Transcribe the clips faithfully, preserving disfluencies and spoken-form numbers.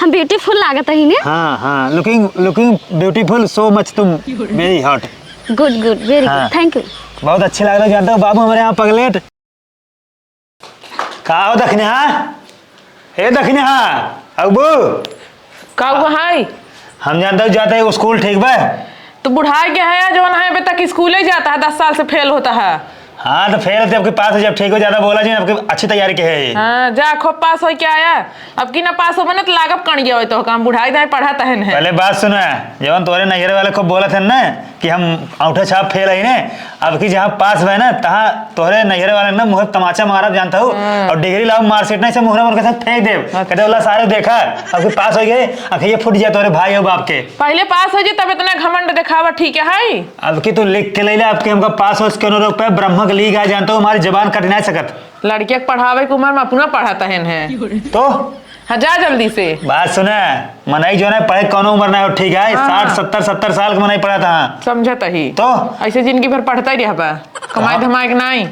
हम beautiful लागत ही ने? हाँ, हाँ, looking, looking beautiful so much तुम, very hot। Good, good, very good, हाँ। Thank you। बहुत अच्छे लग रहे हो, जानते हो बाबू हमारे यहाँ पगलेट। का हो दखिनहा? ए दखिनहा, अगबू? का हुआ है? हम जानते हो जाते हो स्कूल, ठीक बा? तो बुढ़ाई गया है, जौन है अबे तक स्कूले जाता है, दस साल से फेल होता है। हाँ, तो फेल होते आपके पास हो, जब ठीक हो जाता, बोला जी, आपकी अच्छी तैयारी के है ये। हाँ, जा खूब पास होके आया। अब की ना पास हो बने तो लागब कण गया हो तो काम बुढ़ाई दाए पढ़ा तहन है। पहले बात सुना, जवन तोरे नैहरे वाले खूब बोलत हन ना कि हम औंठा छाप फेल है ने, अब की जहाँ पास भए ना, तहाँ तोरे नैहरे वाले ना मुँह पे तमाचा मारब जानता हूँ, हाँ। और डिग्री लाओ मार्कशीट नहीं से मुहरा उनके साथ फेंक देब। अच्छा। कहते बोला सारे देखा, अब की पास हो गए, आँखें फूट जाए तोरे भाई हो बाप के। पहले पास हो जाए तब इतना घमंड दिखावा, ठीक है? अब की तू लिख के ले ले, अब की हमका पास हो, क्यों रोक पे ब्रह्म के लीग आ जानता हूँ, हमारी जबान कट नहीं सकत। लड़किया के पढ़ावे के उम्र में अपना पढ़ा तहन है। तो? हाँ, जा जल्दी से। बात सुने, मनई जो है पढ़े कौनो उम्र नहीं हो, ठीक है? हाँ, साठ, हाँ। सत्तर, सत्तर साल के मनई पढ़ा था। समझत ही। तो? ऐसे जिंदगी भर पढ़ता ही रहबा, कमाए हाँ। धमाए के नहीं।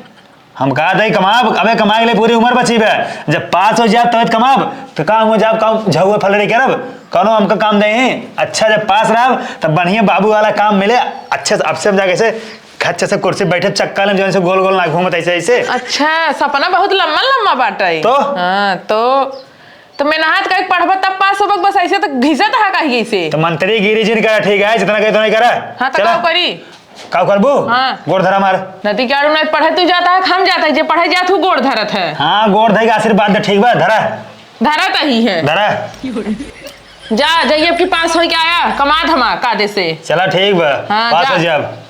हम कहा था कमाब, अबे कमाए के लिए पूरी उम्र बची बे। जब पास हो जाब तब कमाब, तो काम हो जाब, काम झउए फलड़ी करब, कौनो हमका काम दे ही। अच्छा जब पास रहब, तब बढ़िया बाबू वाला काम मिले, अच्छे से, अब से हम जाके से खच्चे से कुर्सी बैठे चक्का लेम, जौन से गोल गोल ना घूमत ऐसे ऐसे। अच्छा, सपना बहुत लम्बा लम्बा बाटे। तो? हाँ, तो, तो मेहनत करके पढ़बा तब पास होबा, बस ऐसे तो घिसत है कहीं ऐसे। तो मंत्री गिरी जी ने कहा, ठीक है, जितना कहे उतना ही करा। हाँ, तो चला। का करी? का करबू? हाँ। गोड़ धरा मार। नदी के आड़ू नहीं पढ़े तू जाता है, हम जाता है, जे पढ़े जात हूँ गोड़ धरत है। हाँ, गोड़ धर के आशीर्वाद दे, ठीक बा, धरा। धरत ही है। धरा। जा, जाइए, अब की पास होके आया, कमा धमा कायदे से। चला, ठीक बा, हाँ, पास जा। हो जाब।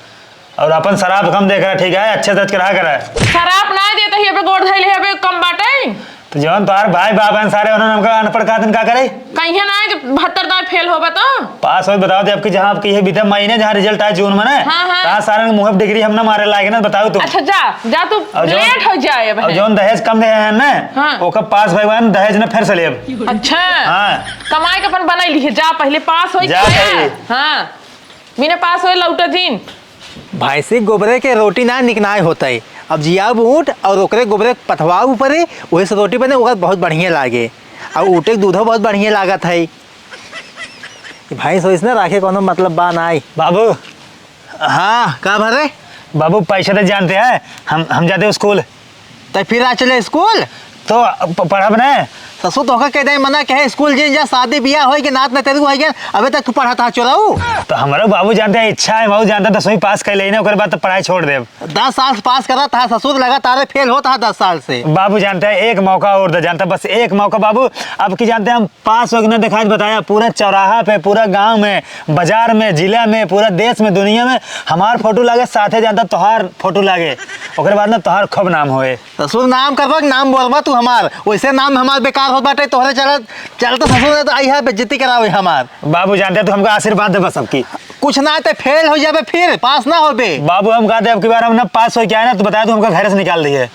और अपन शराब कम दे करा, ठीक है, अच्छे से रहा करा। शराब ना देते ही, अबे गोड़ धइले, अबे कम बाटे। तो जवन तोहार भाई बाप हैं सारे, उन्होंने हमका अनपढ़ कहा दिन का करे? कहीं ना, जब बहत्तर दाए फेल होबा तो। पास हो बताओ, जबकि जहाँ आपकी ये बीते महीने जहाँ रिजल्ट आए जून में ना, हाँ, हाँ। तहाँ सारे मुँह पे डिग्री हम ना मारे लायक ना, बताओ तुम। अच्छा, जा, जा तू, और जौन, लेट हो जाए अब और है। जौन दहेज कम दे हैं ना, हाँ। ओकर पास भगवान दहेज ना फिर से लेब। अच्छा। हाँ। कमाई के अपन बनाई लिहे, जा पहले पास होई जा के आया। पहले। हाँ। बिना पास होए लौटा जिन। भैंसी गोबरे के रोटी ना निकनाय होतई। अब जियाब ऊँट और ओकरे गोबरे पथवा ऊपरे, वही से रोटी बने, ओकर बहुत बढ़िया लागे। और ऊँटे के दूधो बहुत बढ़िया लागत है। भैंस वैस ना राखे कोनो मतलब बा नाई। बाबू। हाँ, का भरे? बाबू, पैसा तो जानते हैं, हम, हम जाते स्कूल। तै फिर आ चले स्कूल? तो प-, पढ़ब ने। ससुर तोहका कह दे मना कहे स्कूल जिन जा, शादी बियाह होई के नात न तेरू होई गया, अबे तक तू पढ़त हा चोराऊ। तो हमारा बाबू जानते हैं, इच्छा है, बाबू जानते हैं, दसवीं पास कर लेने, ओकर बाद तो पढ़ाई छोड़ देब। दस साल से पास करत हा ससुर, लगातार फेल होत हा दस साल से। बाबू जानते हैं, एक मौका और दे, जानते हैं, बस एक मौका बाबू, अब की जानते हैं हम पास होके ना दिखाई बताया, पूरा चौराहा पे, पूरा गांव में, बाजार में, जिला में, पूरा देश में, दुनिया में हमार फोटो लागे, साथे जानता तोहार फोटो लागे, ओकरे बाद ना तोहार खूब नाम होए। ससुर नाम करबा कि नाम बोलबा तू हमार, वैसे नाम हमार बेकार होत बाटे, तोहरे चलत, चलत ससुर ने तो आई है बेइज्जती करावे हमार। बाबू जानते तू हमका आशीर्वाद देबा सबकी। कुछ ना ते फेल हो जाबे फिर, पास ना होबे। बाबू हम कहते अब की बार हम ना पास हो के आए ना तो बताया तू हमका घर से निकाल दिए।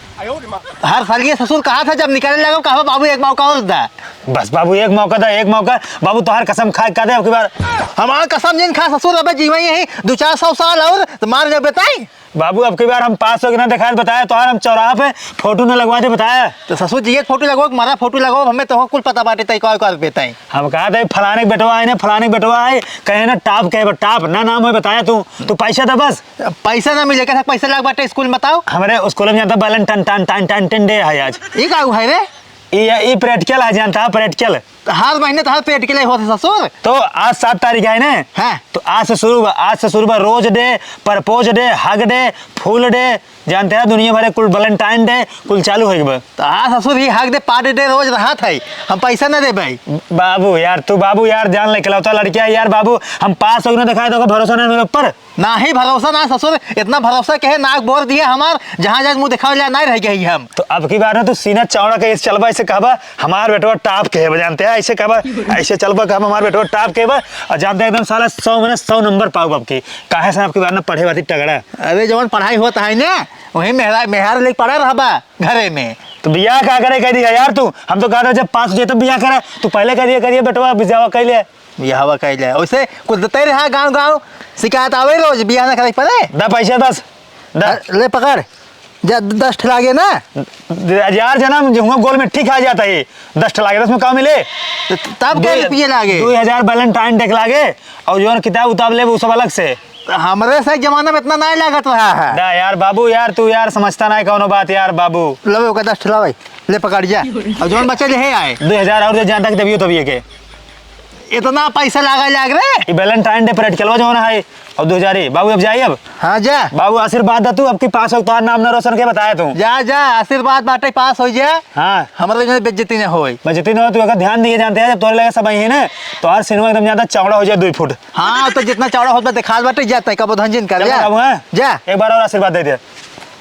हर साल ये ससुर कहा था जब निकाले लगो, कहा बाबू एक मौका और दा। बस बाबू, एक मौका दा, एक मौका। बाबू, तोहार कसम खा के दे अब की बार। हमार कसम जिन खा ससुर, अबे जीवा यही दो चार सौ साल और तो मार जाबे ताई। बाबू, अब की बार हम पास होके ना दिखाए बताया, तोहार हम चौराहा पे फोटो न लगवा दे बताया। तो ससुर जी एक फोटो लगो, मारा फोटो लगो, हमें तो कुल पता बाटे तई कौन कौन बेटा है। हम कहा था फलाने के बेटवा है ना, फलाने के बेटवा है, कहे ना टॉप के बा, टॉप ना नाम है बताया तू, तू पैसा दे बस। पैसा ना मिले, कैसे पैसा लाग बाटे स्कूल में बताओ? हमारे स्कूल में जानता Valentine, टाइन, टाइन, टाइन, टाइन डे है आज। ई का है रे? ई, ई प्रैक्टिकल है, जानता है प्रैक्टिकल। हर महीने तो हर प्रैक्टिकल होत है ससुर। तो आज सात तारीख है ना? हाँ। तो आज से शुरू बा, आज से शुरू बा rose day, propose day, hug day, फूल डे, जानते हैं दुनिया भर कुल Valentine डे कुल चालू हो गए बा। तो आज ससुर ही हग डे, पार्टी डे रोज रहत है, हम पैसा ना दे भाई। बाबू यार, तू बाबू यार, जान लेके लौता लड़किया यार, बाबू हम पास हो ना दिखाए तो भरोसा नहीं मेरे ऊपर। नाही भरोसा ना ससुर, इतना भरोसा के है, नाक बोर दिए हमार, जहाँ जाके मुँह दिखावे ला नहीं रह गई हम। तो अब की बार ना तू सीना चौड़ा के इस चलबा, ऐसे कहबा, "हमार बेटवा टॉप के है," जानते हैं, ऐसे कहबा, ऐसे चलबा कहबा, "हमार बेटवा टॉप के बा," और जानते हैं एकदम साला सौ में ना सौ नंबर पाऊ अब की। काहे से अब की बार ना पढ़े बाती तगड़ा। अरे जवन पढ़ाई होत है ना, वही मेहरा-, मेहरारू लेके पड़ा रहबा घरे में। तो बियाह का करे कह दिया यार तू, हम तो कहते जब पास हो जाए तब बियाह करा, तू पहले कह दिया करिए बेटवा बियाह कह ले। बियाहवा कइले। वैसे कुछ देते रहा गाँव गाँव, शिकायत आवे रोज, बियाह ना करे पड़े। दा पैसा दस। दा। अ, ले पकड़। जा, द-, दस ठे लागे ना? द-, यार, जनम जो हुआ गोल में ठीक आ जाता है, दस ठे लागे, दस में का मिले? त-, तब क्या दो, रुपये लागे? दो हजार Valentine Day के लागे, और जौन किताब उताब लेब, उ सब अलग से। हमरे से जमाना में इतना नाहीं लागत रहा है। दा यार बाबू, यार तू यार समझता नाहीं कौनो बात यार बाबू। लो ओका दस ठे लावे, ले पकड़ जा। और जौन बचे जे है आए। दो हजार और दे, जहाँ तक देबियो तबिये के। इतना पैसा लागा लाग रे। ई Valentine Day पर अटकलवा जौन है, और दो हजार ही। बाबू अब जाई अब। हाँ जा। बाबू आशीर्वाद दा तू, अब की पास हो, तोहार नाम न रोशन के बताया तू। जा, जा, आशीर्वाद बाटे, पास हो जा। हाँ। हमरा तो बेइज्जती न होई। बेइज्जती न हो, तू एकर ध्यान दिए जानते हैं, जब तोरे लगे सब आई है ना, तोहार सिनेमा एकदम ज्यादा चौड़ा हो जाए, दो फुट। हाँ, तो जितना चौड़ा होत बा, दिखाल बाटे, जा, तय कबो धंजिन कर, चल जा। बाबू, हाँ? जा। एक बार और आशीर्वाद दे दे।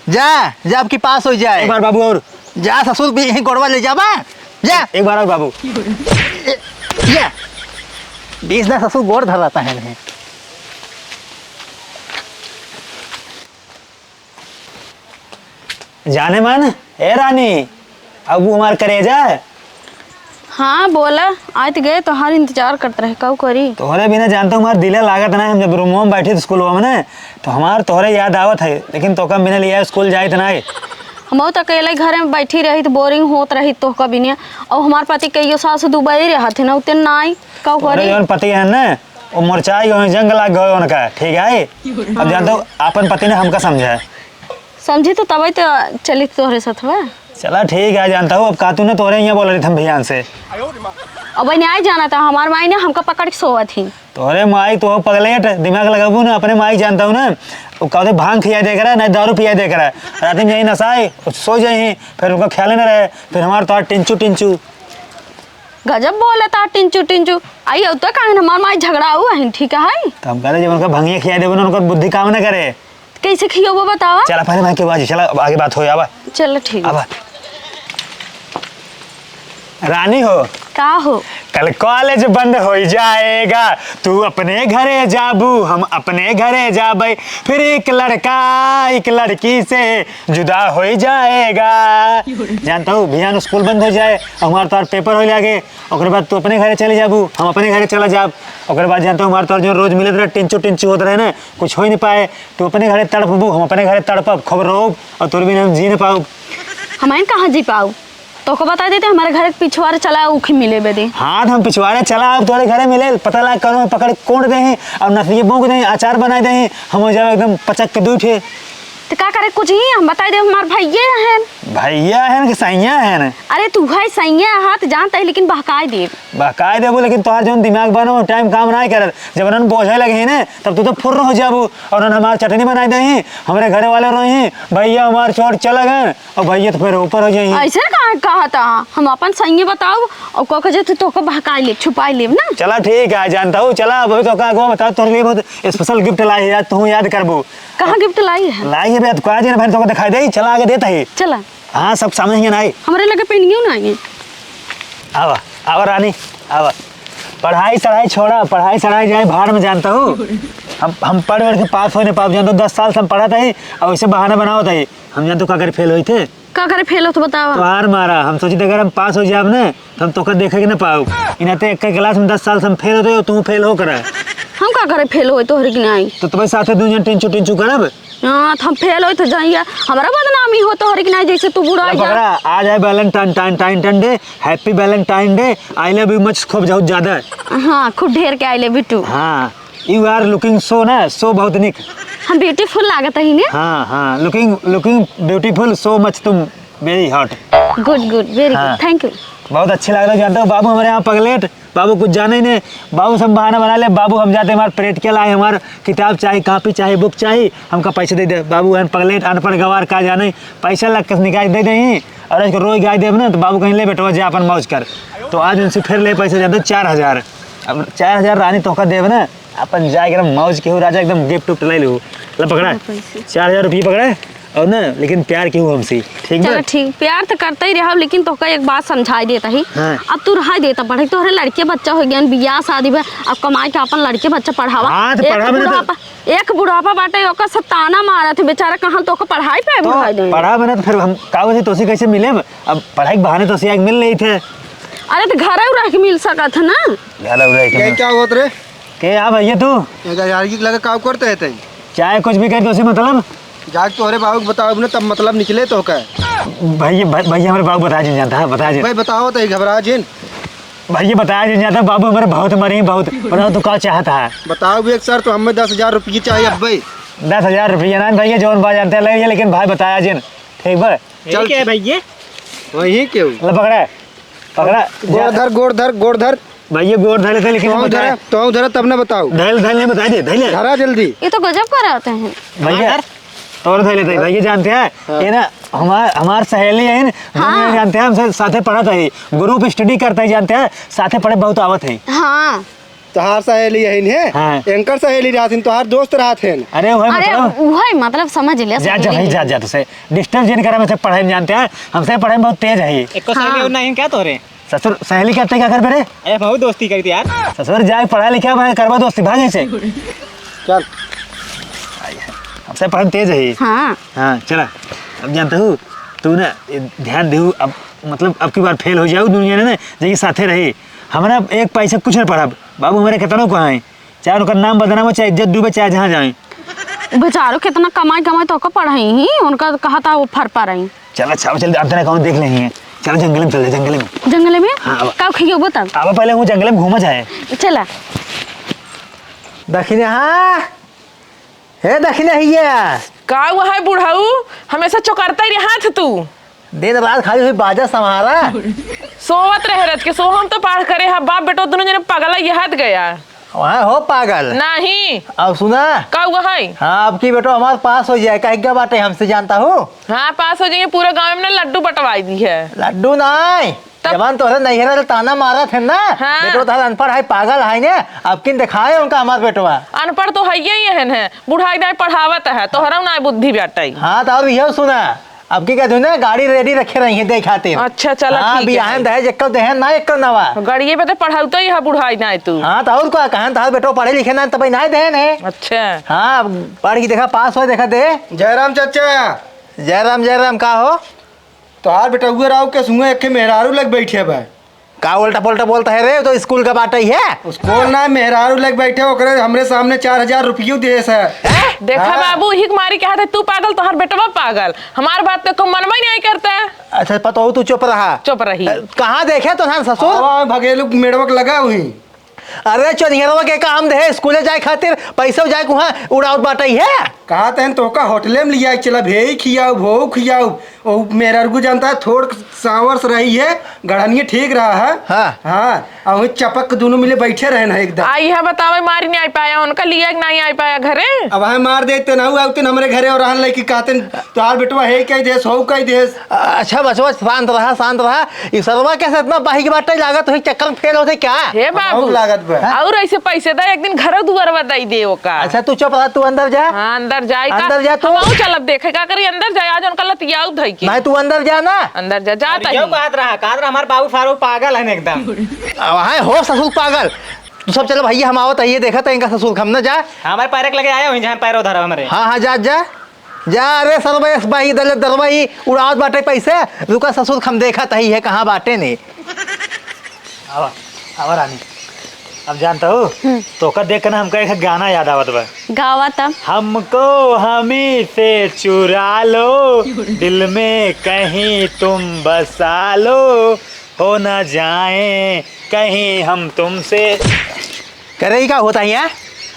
जा, जा, अब की पास हो जाए। एक बार बाबू और। जा, ससुर भी यहीं गोड़वा ले जाबा। जा। एक बार और बाबू। ए, जा। बीस ना ससुर गोड़ धराता है नहीं। जाने मन, ए रानी, अब वो हमार करेजा है। हाँ, बोला, आइत गए, तोहार इंतजार करत रहे, काऊ करी? तोहरे बिना जानता हूँ, हमार दिले लागत ना है। हम जब रूमवा में बैठी थी स्कूलवा में ना, तो हमार तोहरे याद आवत है, लेकिन तोका बिना लिया स्कूल जाइत ना है। हम बहुत अकेले घरे में बैठी रही, तो बोरिंग होत रही तोहका बिना। और हमार पति कहियो सास दुबई रहत है ना, उतने ना आई, काऊ तोहरे करी? जौन पति है ना, वो मोरचाई गए, जंग लाग गए उनका, ठीक है? अब जानता हूँ, आपन पति ने हमका समझा है। समझी तो तबे तो चली तोहरे सथवा। चला ठीक है, जानता हूँ, अब का तू ने तोहरे यहाँ बोल रही थी हम भियान से। अब नहीं जाना था, हमार माई ने हमका पकड़ के सोवत ही। तोहरे माई तो हो पगलेट, दिमाग लगाबू ना, अपने माई जानता हूँ ना। वो कहते भांग खिया दे करा, नहीं दारू पिया दे करा। रात में यही नशाए, वो सो जाए, फिर उनका ख्याल न रहे, फिर हमार तोहार टिंचू टिंचू। गजब बोले ता टिंचू टिंचू। आई अब तो काहे न हमार माई झगड़ा हुआ है, ठीक है? तो हम कहते जब उनका भंगिया खिया देबो ना, उनकर बुद्धि काम न करे। कैसे खियोबो बतावा? चला पहले वहाँ के बाजी, चला अब आगे बात हो, आवा। चलो ठीक है। आवा। रानी हो। का हो? कल कॉलेज बंद हो जाएगा, तू अपने घरे जाबू, हम अपने घरे जाबे, फिर एक लड़का एक लड़की से जुदा हो जाएगा। जानता हूँ, भियान स्कूल बंद हो जाए, हमार तोहार पेपर हो लागे, ओकरे बाद तू अपने घरे चले जाबू, हम अपने घरे चला जाब। ओकरे बाद जानता हूँ, हमार तोहार जो रोज मिलत रहे, टिंचू टिंचू होत रहे ना, कुछ हो ही नहीं पाए। तू अपने घरे तड़पबू, हम अपने घरे तड़पब, खूब रोब, और तोर बिना हम जी न पाउब। हम आइन कहाँ जी पाउब? तोको बता देते, हमारे घर के पिछवारे चला, उखी मिले बदे। हाँ, तो हम पिछवारे चला, अब तोरे घरे मिले, पता लाग करो पकड़ कोड़ दे हैं, और नसलिए बोंक दे हैं, अचार बनाए दे हैं, हम हो जाए एकदम पचक के दू ठे। तो का करे, कुछ ही हम बताई दे, हमार भैया हैं। भैया हैं कि सैया हैं? अरे तू है सैया हाथ जानता है, लेकिन बहकाए देब। बहकाए देबू, लेकिन तोहार जौन दिमाग बा ना, वो टाइम काम ना करत। जब उन्हन बोझे लगे हैं ना, तब तू तो फुर्र हो जाबू। और उन्हन हमार चटनी बनाए दे हैं, हमारे घरे वाले रोए हैं, "भैया हमार चोट चला गए," और भैया तो फिर ऊपर हो जाए हैं। ऐसे कहाँ कहा था? हम अपन सैया बताओ, और को कहे तू तोको बहकाए लेब, छुपाए लेब ना। चला ठीक है, जानता हूँ, चला अब तो का को बताओ, तोरे लिए बहुत स्पेशल गिफ्ट लाई है, याद तू याद करबू। कहाँ गिफ्ट लाई है? लाई है बे, तो का जे ना भाई तोको दिखाई दे, चला आगे देता है। चला। हाँ, सब सामने ही ना आई। हमरे लगे पेनियो ना आई। आवा, आवा रानी, आवा। पढ़ाई सढ़ाई छोड़ा, पढ़ाई सढ़ाई जाए भाड़ में जानता हूँ। हम, हम पढ़ वढ़ के पास होने पाप जानता हूँ, दस साल से हम पढ़त ही, और ऐसे बहाना बनावत ही। हम जानता हूँ का करे फेल होई थे। का करे फेल होत बतावा? तोहार मारा, हम सोची थे अगर हम पास हो जाब ना, तो हम तोका देखे के ना पाउब। इना ते एक क्लास में दस साल से हम फेल होते हो, तू फेल हो करा। हम का करे फेल होई तोहरे के नाई? तो तुम्हारे साथ दू जन टिंचू टिंचू करब। हाँ, तो हम फेल होई तो जाइए, हमरा बदनामी हो तोहरे के नाई, जैसे तू बुढ़ा ला जा। पकड़ा, आज है Valentine, टाइन, टाइन, टाइन day, Happy Valentine Day, I love you much, खूब बहुत ज्यादा। हाँ, खूब ढेर के I love you too। हाँ, you are looking so ना, so बहुत निक। हम beautiful लागत ही ने? हाँ, हाँ, looking, looking beautiful so much तुम। Very hot। Good, good, very good, हाँ। Thank you। बहुत अच्छे लग रहे हो, जानते हो, बाबू हमारे यहाँ पगलेट, बाबू कुछ जाने ही नहीं। बाबू सब बहाना बना ले, बाबू हम जाते, हमारे practical आए, हमारे किताब चाही, कॉपी चाही, बुक चाही, हमका पैसे दे दे। बाबू हम पगलेट, अनपढ़ गवार का जाने, पैसा लग के निकाल दे दें, और इसको रोज गाय देब ना, तो बाबू कहीं ले बेटवा जा अपन मौज कर। तो आज उनसे फिर ले पैसे, जानते हो, चार हजार। अब चार हजार रानी तोहका देब ना, अपन जाए के एकदम मौज केहू राजा एकदम गिफ्ट उफ्ट ले लू। ले पकड़ा। हाँ, पैसे। चार हजार रुपये पकड़ा। और ना, लेकिन प्यार केहू हमसे, ठीक बा? चलो ठीक, प्यार तो करता ही रहा, लेकिन तोहका एक बात समझाई देता ही। हाँ। अब तू रहा देता पढ़े, तोहरे लड़के बच्चा हो गया, बियाह शादी बा, अब कमाई के अपन लड़के बच्चा पढ़ावा। हाँ, तो एक पढ़ा मैंने तो। बुढ़ापा, एक बुढ़ापा बाटे, ओकर से ताना मारत है बेचारा, कहाँ तोहका पढ़ाई पे तो बुढ़ाई देंगे। पढ़ा मैंने तो फिर हम का वजह तोसे कैसे मिले? अब पढ़ाई के बहाने तोसे आके मिल लेई थे। अरे तो घरे रह के मिल सकत है ना। घरे रह के ये मिल। क्या होत रे? के आ भैया तू? ये गाड़ी लगे काम करते हैं तई? चाहे कुछ भी कर, तोसे मतलब? जाके तोहरे बाबू के बताओ ना, तब मतलब निकले तो का। भैया, भ-, भैया, हमरे बाबू बता जिन जानता है, बता जिन। भाई बताओ तो, घबरा जिन। भैया, बता जिन जानता, बाबू हमरे बहुत मरे, बहुत, बताओ तू का चाहता है? बताओ भी एक सर, तो हमें दस हजार रुपये चाहिए अब भाई। दस हजार रुपया ना भैया, जौन बा जानते ले, लेकिन भाई बताया जिन, ठीक बा? चल। क्या है भैया? वही क्यों? ले पकड़ा, पकड़ा। गोड़ धर, गोड़ धर, गोड़ धर। भैया, गोड़ धर लेते, लेकिन तो हम धरा, बताए। तो हम धरा, तब ना बताओ। धर, धर ले, बता दे, धर ले। धरा जल्दी। ये तो गजब कराते हैं। भैया, हाँ, धर। और धर लेते हैं, भैया जानते हैं, हाँ। ये ना हमार, हमार सहेली है ना, हाँ। दुनिया जानते हैं, हमसे साथे पढ़त है, group study करते हैं, जानते हैं, साथे पढ़े बहुत आवत है। हाँ। तोहार सहेली यही है? हाँ। एंकर सहेली रहत हिन, तोहार दोस्त रहत हिन। अरे, वही अरे, मतलब। वही मतलब समझ लिया, जा, जा सहेली भाई, है। जा, जा, तुसे disturb जिन करा, हमसे पढ़े में जानते हैं, हमसे पढ़े में बहुत तेज है। एको सहेली हाँ। और नहीं क्या तोहरे? ससुर, सहेली करते क्या करबे रे? अरे, बहुत दोस्ती करी थी यार। ससुर, जाए पढ़ा लिखा, मैं करबा दोस्ती, भाग ऐसे। चल। हमसे पढ़े में तेज है। हाँ। हाँ, चला। अब जानते हो, तू ना, ध्यान देहु, अब, मतलब, अब की बार फेल हो जाऊ दुनिया में ना, जेके साथे रही। हमरा एक पैसा कुछ न पढ़ब। बाबू हमरे केतनो कहाई, चाहे उनकर नाम बदनाम हो, चाहे इज्जत डूबे, चाहे जहाँ जाए। बेचारो केतना कमाई कमाई तो ओकर पढ़ाई ही, उनका कहा था वो फर पा रही। चल अच्छा, चल, अब तने कहूँ देख लेही है। चल जंगल में चल जा, जंगल में। जंगल में? हाँ, अब का खइयो बता। अब पहले वो जंगल में घूमा जाए। चला। दखिनहा, हे दखिनहिया। का हुआ है बुढ़ऊ? हमेशा चोकरता ही रहत तू। दिन रात खाली हुई बाजा सम्हारा। सोवत रहे रत के, सोहम तो पाठ करे हा, बाप बेटो दुनो जने पगला यहत गया। वहाँ हो पागल। नहीं। अब सुना। का हुआ है? हाँ, अब की बेटो हमार पास हो जाए, कहे क्या बाटे हमसे जानता हूँ? हाँ, पास हो जाइए, पूरा गाँव में ना लड्डू बंटवाई दी है। लड्डू नाई, तब? जवान तोहरे नैहरा ले ताना मारत है ना, हाँ। बेटो तोहरा अनपढ़ है, पागल है ने, अब किन दिखाए उनका हमार बेटवा। अनपढ़ तो है ही है, बुढ़ाई दाई पढ़ावत है, तोहरा ना बुद्धि बाटई। हाँ, तो और यह सुना, अब की कहते ना, गाड़ी ready रखे रही है दे खातिर। अच्छा, चला, हाँ, ठीक है। बियाहन दहेज एक्को देहन ना, एक्को नवा। गाड़िए पे तो पढ़ाऊ तो ही है बुढ़ाई ना तू। हाँ, तो और का कहन, तो बेटो पढ़े लिखे ना, तब ना देहन है। अच्छा। हाँ, पढ़ के देखा, पास हो, देखा दे। जयराम चाचा। जयराम, जयराम, का हो? तोहार बेटउआ राव के सुआ एक मेहरारू लग बैठे बा। का उल्टा पुल्टा बोलता है रे? तो स्कूल का बात ही है। स्कूल ना, मेहरारू लग बैठे, ओकरे हमरे सामने चार हजार रुपयो दिए से। हैं? देखा हाँ। बाबू, ही मारी कहा था, तू पागल, तोहार बेटवा पागल। हमार बात तो को मनवा ही नहीं करता। अच्छा, पतोहू तू चुप रहा। चुप रही। अ, कहाँ देखे तो धान ससुर? आवा, भगेलू मेड़वक लगा हुई। अरे चोनिहरवा के काम दे स्कूले जाए खातिर, पैसा जाए कुहाँ उड़ावत बाटई है। कहा तहन तोहका होटले में लिया चला, भेई खियाऊ, भोऊ खियाऊ। ओ मेहररुगु जानता है, थोड़ सांवर से रही है, गढ़निया ठीक रहा है। हाँ। हाँ, और वही चपक के दोनों मिले बैठे रहे ना एकदम। आ, यह बतावे मारी नहीं आई पाया, उनका लिया कि नहीं आई पाया घरे? अब हमें मार देते ना, आउते हमरे घरे और रहन लेके कहते, "तोहार बेटवा है कह देस, हो कह देस।" अच्छा बचवा, शांत रहा, शांत रहा। ई सरवा कैसे इतना बाहिक बाटे, लागत हुई चक्कर में फेल होते क्या? हे बाबू, बहुत लागत बा। और ऐसे पैसे दे, एक दिन घर दुआर दे दे ओका। अच्छा, तू चुप रह, तू अंदर जा। हाँ, अंदर जाए का? अंदर जा तू। हम आऊ चलब देखे, का करी अंदर जाए, आज उनका लतियाऊ धई के। नहीं, तू अंदर जा ना। अंदर जा, जा अरे, तही। यो कहत रहा, कहत रहा, हमार बाबू फारू पागल है एकदम। अब हाँ, हो ससुर पागल। तू सब चलो भैया, हम आवत है, ये देखत है इनका ससुर, हम ना जा। हमारे पैर के लगे आया हुई, जहाँ पैर उधर है हमारे। हाँ, हाँ, जा, जा। जा रे सरवेश भाई, दले दरवाई उड़ावत बाटे पैसे। रुका ससुर, हम देखत ही है कहाँ बाटे ने। आवा, आवा रानी। अब जानता हो, हम्म। तोका देख के ना हमका एक गाना याद आवत बा। गावा तब। हमको हम ही से चुरा लो, दिल में कहीं तुम बसा लो, हो ना जाए कहीं हम तुमसे। करे, ई का होता है यहाँ?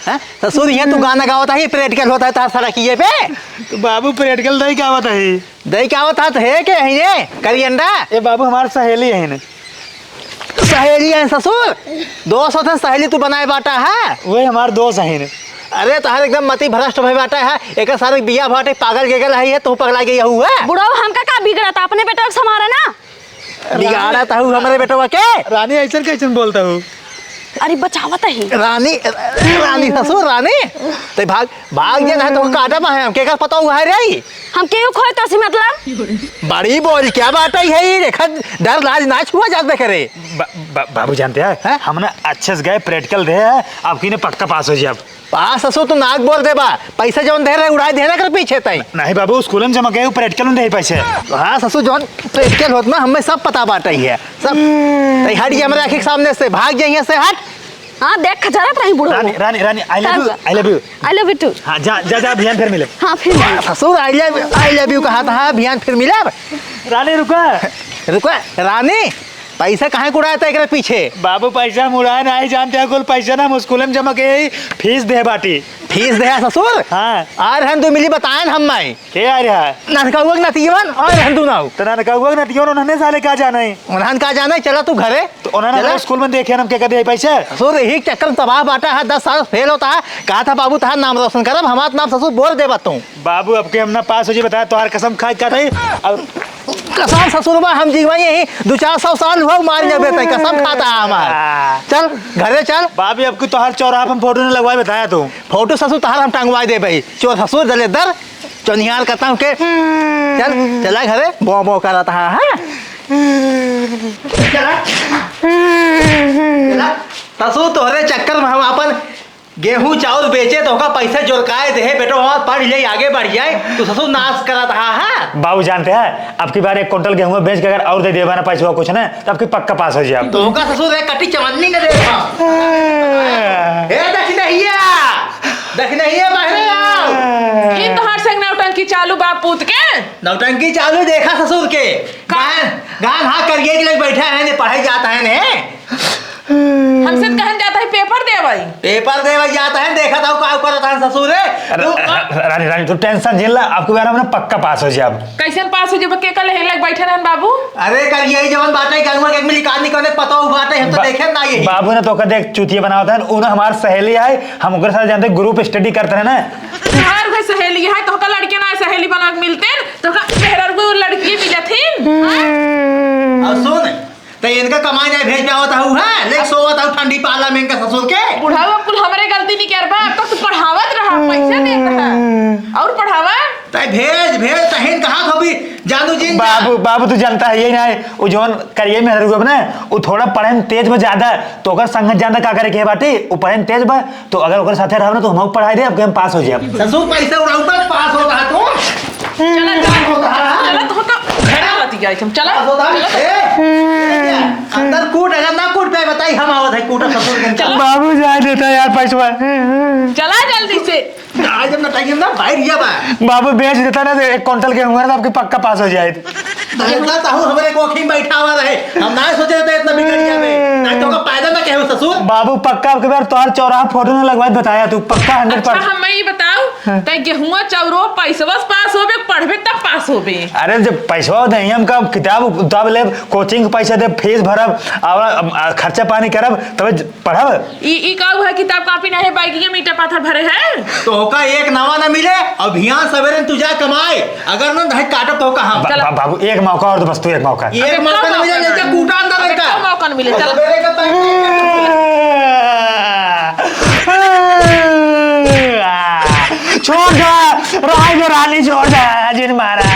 हैं? ससुर, यहाँ तू गाना गावत है, ये practical होता है तार सड़किए पे? तो बाबू, practical दई का आवत है? दई का आवत है तो है के है ये? करी अंडा? ये बाबू, हमार सहेली है ने। सहेली है ससुर? दोस्त होते हैं, सहेली तू बनाए बाटा है? वही हमार दोस्त है ने। अरे, तोहार एकदम मति भ्रष्ट भई बाटा है। एक सारे बिया बाटे, पागल के गल है ये, तू पगला गई हुआ है। बुढ़ऊ, हमका का बिगड़त? अपने बेटा के संभारे ना। बिगाड़त हऊ हमरे बेटवा के। रानी, ऐसन कैसन बोलता हूँ? अरे, बचावत ही। रानी, रानी ससुर, रानी। ते भाग, भाग जे, नहीं तो काटा में है, हम केकर पता हुआ है रे? हम केहू खोए तो सी मतलब? बड़ी बोल, क्या बात है ये? देखा, डर लाज ना छुआ जात बे करे। बा-, बा-, बाबू जानते हैं, हैं? हम ना अच्छे से गए, practical दे है, आपकी ने पक्का पास हो जाए आप। पास ससुर, तू नाक बोल दे बा। पैसा जौन दे रहे, उड़ाए देना कर पीछे तई। नहीं बाबू, स्कूल में जमा गए, practical में दे पैसे। हाँ ससुर, जौन practical होत ना, हमें सब पता बाटे ही है। सब। तई हट गया हमारे आँखी के सामने से, भाग जाइए से, हट। हाँ, देख, खचरत रही बुढ़ऊ। रानी, रानी, रानी, I love you, का? I love you। I love you too। हाँ, जा, जा, जा, बिहान फिर मिले। हाँ, फिर मिले। ससुर, I love, I love you कहा था, हाँ, बिहान फिर मिले। रानी, रुका। रुका, रानी, पैसा काहे के उड़ाए था एकरे पीछे? बाबू, पैसा हम उड़ाए नाहीं जानते हैं, कुल पैसा ना हम स्कूल में जमा के ही फीस दे बाटी। फीस दे ससुर? हाँ। आर हन दू मिली बताएन हम माई। के आ रहा है? ननकउआ के नतियवन और हन दू नाऊ। तो ननकउआ के नतियवन उन्हने साले का जाने? उन्हन का जाने? चला तू घरे। तो उन्हन चला। हमारे स्कूल में देखे हम के कदे पैसा? ससुर, यही चक्कर में तबाह बाटा है, दस साल फेल होता है। कहा था बाबू तहार नाम रोशन करब, हमार नाम ससुर बोल देबा तू। बाबू, अब के हम ना पास हो जी, बताया, तोहार कसम खाए का नहीं। अब कसम ससुरबा, हम जीवा यही दू चार सौ साल हुआ, मार जाबे तई, कसम खाता है हमार। आ। चल, घरे चल। बाबू, अब की तोहार चौराहा पे हम फोटो नहीं लगवाए, बताया तू। फोटो ससुर तोहार हम टंगवाए देबे, चोर ससुर, दलेदर, चोनिहार करता हूँ के। चल, चला घरे, बो बो करत हा, हाँ? चला। चला। ससुर, तोहरे चक्कर में हम अपन गेहूं चाउर बेचे तो ओका पैसा जोरकाए देहे, बेटो हमार पढ़ ले आगे बढ़ जाए, तू ससुर नाश करत हा, हाँ? बाबू जानते हैं, अब की बार एक कुंटल गेहूं बेच के अगर और दे देबा ना पैसवा कुछ ना, तो अब की पक्का पास हो जाए। तो ओका ससुर एक कटी चवन्नी न दे। ए दखिनहिया, दखिनहिया बाहरे आओ। फिर तोहार संग नौटंकी चालू बाप पूत के? नौटंकी चालू देखा ससुर के। का? गान, गान हाँ करिए के लिए बैठा है ने, पढ़ाई जाता है ने। हमसे तो कहन जाता है पेपर देवई। पेपर देवई जाता है, देखा था का करत है ससुर रे। र-, तू र-, रानी, रानी, तू टेंशन झेल ला, अब की बार हम ना पक्का पास हो जाब। कैसन पास हो जाब? के कल हेलक बैठे रहन बाबू? अरे कर यही जवन बाटे, गंगवा के एक मिली आदमी कने पता हो बाटे, हम तो बा-, देखे ना यही। बाबू ने तो ओकर देख चूतिया बनावत है, उन्हें हमार सहेली है, हम ओकर साथ जानते group study करते हैं ना। हर कोई सहेली है, तो का लड़के ना सहेली बना के मिलते हैं, तो का मेहरर को लड़की मिलत ही, हाँ? और सुन, तो इनका कमाई नहीं भेज पावत हूँ, है? ले सोवत हूँ ठंडी पाला में इनका ससुर के। बुढ़ाऊ अब कुल हमरे गलती नहीं कर बा, अब तक तू पढ़ावत रहा, पैसा देत रहा। और पढ़ावा? तै भेज, भेज, तहिन कहाँ धोबी, जानू जिन जा। बाबू, बाबू तू जानता है यही ना है, वो जौन करिए में हरू ना, वो थोड़ा पढ़े में तेज बा ज्यादा, तो ओकर संगत जानता का करे के बाटे, वो पढ़े में तेज बा, तो अगर ओकर साथे रहब ना, तो हमहू पढ़ाई दे, अब के हम पास हो जाब। ससुर पैसा उड़ाऊ पर पास होता है तू। चला, चला। होता है। चला, तो, तो, खड़ा होती जाए, चला। पास होता है। चला। ए, ए, अंदर कूट, अगर ना कूट पे बताई, हम आवत है कूटा ससुर के। चला। बाबू जाए देता यार पैसवा। चला जल्दी से। आज हम ना टाइम ना बाहर गया बा। बाबू बेच देता ना, तो एक कुंटल गेहूं है ना, तो आपके पक्का पास हो जाए। धंधा तो हूँ हमरे कोखी में बैठा हुआ रहे, हम ना सोचे रहते इतना बिगड़ गया बे। ना तो का पैदा ना कहे ससुर। बाबू पक्का अब के बार तोहार चौराहा फोटो ना लगवाए, बताया तू पक्का हंड्रेड अच्छा, परसेंट। हम मैं ये बताओ, हाँ। तै गेहुआ चौरो पैसवा से पास होबे, पढ़बे तब पास होबे। अरे जब पैसवा दे हम का किताब उताब लेब, कोचिंग के पैसा देब, फीस भरब, और, अ, खर्चा पानी करब, तब पढ़ब। ई, ई का हुआ, किताब कापी ना है, बैगिया में ईटा पाथर भरे है। तो ओका एक नवा ना मिले, अभियान सवेरे तू जा कमाए, अगर ना नहीं काटब तो ओका हम। बा-, चला। बा-, बाबू, एक मौका और तो बस तू एक मौका। एक अबे मौका कौन ना मिले, मौका ले जा नहीं? कूटा अंदर अबे लेटा। कौन मौका नहीं मिले? चला। सवेरे का time। छोड़ दे, राय दे रानी, छोड़ दे, जिन मारा।